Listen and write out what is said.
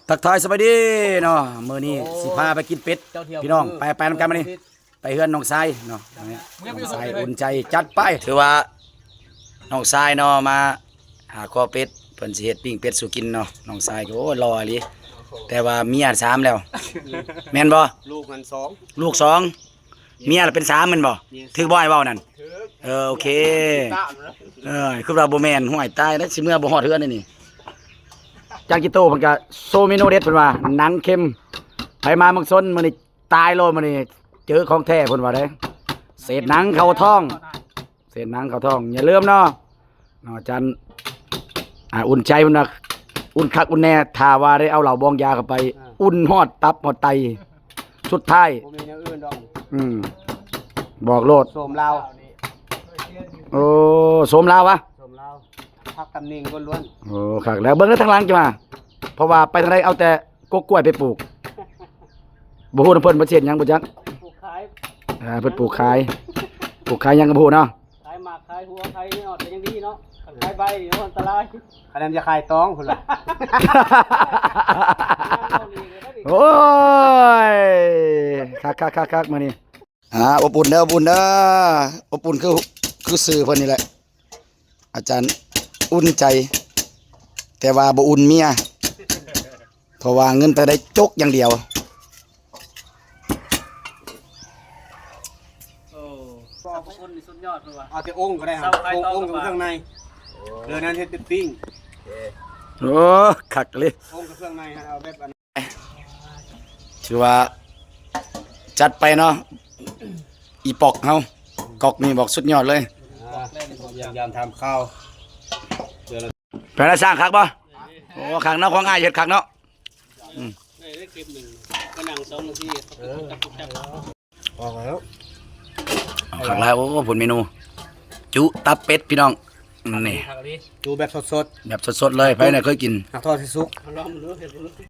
ທັກທາຍສະບາຍດີເນາະ ມື້ນີ້ ໂອ້ ຊິພາໄປກິນເປັດ ເຈົ້າທ່ຽວ ພີ່ນ້ອງ ໄປ ໄປນຳກັນມານີ້ ໄປເຮືອນນ້ອງຊາຍເນາະ ນ້ອງຊາຍອຸ່ນໃຈ ຈັດໄປ. ຖືວ່ານ້ອງຊາຍເນາະ ມາຫາຄໍເປັດ ເພິ່ນຊິເຮັດປີ້ງເປັດສູ່ກິນເນາະ. ນ້ອງຊາຍກໍ ໂອ້ ຫຼໍ່ອີ່ຫຼີ ແຕ່ວ່າເມຍສາມແລ້ວ ແມ່ນບໍ່? ລູກຫັ້ນສອງ ລູກສອງ ເມຍລະເປັນສາມແມ່ນບໍ່? ຖືກບໍ່ອ້າຍເວົ້ານັ້ນ? ເອີ ໂອເຄ ເອີ ຄືວ່າບໍ່ແມ່ນ ຫ້ວຍ ຕາຍແລ້ວ ຊິເມືອບໍ່ຮອດເຮືອນນີ້. ຈານກິໂຕເພິ່ນກະໂຊເມນູເດັດ ເພິ່ນວ່າ ໜັງເຄັມ ໃຜມາເມືອງຊົນມື້ນີ້ຕາຍໂລດ ມື້ນີ້ເຈີຂອງແທ້ ເພິ່ນວ່າເດ້. ເສດໜັງເຂົ້າທ້ອງ ເສດໜັງເຂົ້າທ້ອງ ຢ່າລືມເນາະ ເນາະ ອາຈານ ອາ ອຸ່ນໃຈເພິ່ນວ່າ ອຸ່ນຄັກອຸ່ນແນ່ ຖ້າວ່າໄດ້ເອົາເຫຼົ້າບອງຢາເຂົ້າໄປ ອ່າ ອຸ່ນຮອດຕັບຮອດໄຕ ສຸດທ້າຍ ບໍ່ມີແນວອື່ນດອກ ອືມ ບອກໂລດ ໂສມລາວ ໂອ້ ໂສມລາວວະ ໂສມລາວ ພັກຕຳແໜ່ງລ້ວນໆ. ໂອ້ ຄັກແລ້ວ ເບິ່ງເດີທາງຫຼັງຈະມາ ເພາະວ່າໄປທາງໃດເອົາແຕ່ ກົກກ້ວຍໄປປູກ ບໍ່ຮູ້ນຳເພິ່ນ ເພິ່ນຊິເຮັດຫຍັງບໍ່ຈັກ ປູກຂາຍ ເອີ ເພິ່ນປູກຂາຍ ປູກຂາຍຫຍັງກໍບໍ່ຮູ້ເນາະ ຂາຍໝາກ ຂາຍຫົວ ຂາຍຍອດກໍຍັງດີເນາະ ຄັນຂາຍໃບນີ້ເນາະ ອັນຕະລາຍ ຄັນນັ້ນຈະຂາຍຕອງພຸ້ນລະ. ໂອ້ຍ ຄັກໆໆໆ ມື້ນີ້ ອ່າ ອົບອຸ່ນເດີ ອົບອຸ່ນເດີ ອົບອຸ່ນຄື ຄືຊື່ເພິ່ນນີ້ແຫຼະ ອາຈານອຸ່ນໃຈ ແຕ່ວ່າບໍ່ອຸ່ນເມຍ ເພາະວ່າເງິນໄປໄດ້ຈົກຢ່າງດຽວ. ໂອ້ ສຳພະຄຸນນີ້ສຸດຍອດເພິ່ນວ່າ ເອົາແຕ່ອົງກໍໄດ້ ເອົາແຕ່ອົງກັບເຄື່ອງໃນ ເຫຼືອນັ້ນເຮັດເປັນປີ້ງ. ໂອ້ ຄັກເລີຍ ອົງກັບເຄື່ອງໃນ ເອົາແບບອັນ ຖືວ່າຈັດໄປເນາະ ອີປອກເຮົາ ກອກນີ້ບອກສຸດຍອດເລີຍ ອ່າ ຢ້ຽມຢາມຖາມຂ່າວ ເທື່ອລະ ແປນລະສ້າງຄັກບໍ່? ໂອ້ ຄັກເນາະ ຂອງອ້າຍເຮັດຄັກເນາະ ອືມ ໄດ້ ໄດ້ຄລິບໜຶ່ງ ມານັ່ງສອງນາທີ ເອີ ອອກແລ້ວ ຄັກຫຼາຍ ໂອ້ ພຸ້ນເມນູ ຈຸຕັບເປັດພີ່ນ້ອງ ນີ້ ຈຸແບບສົດໆ ແບບສົດໆເລີຍ ໃຜນະເຄີຍກິນ ຫັກທອດໃຫ້ສຸກ ລອງເບິ່ງເດີ ເຮັດເບິ່ງເດີ.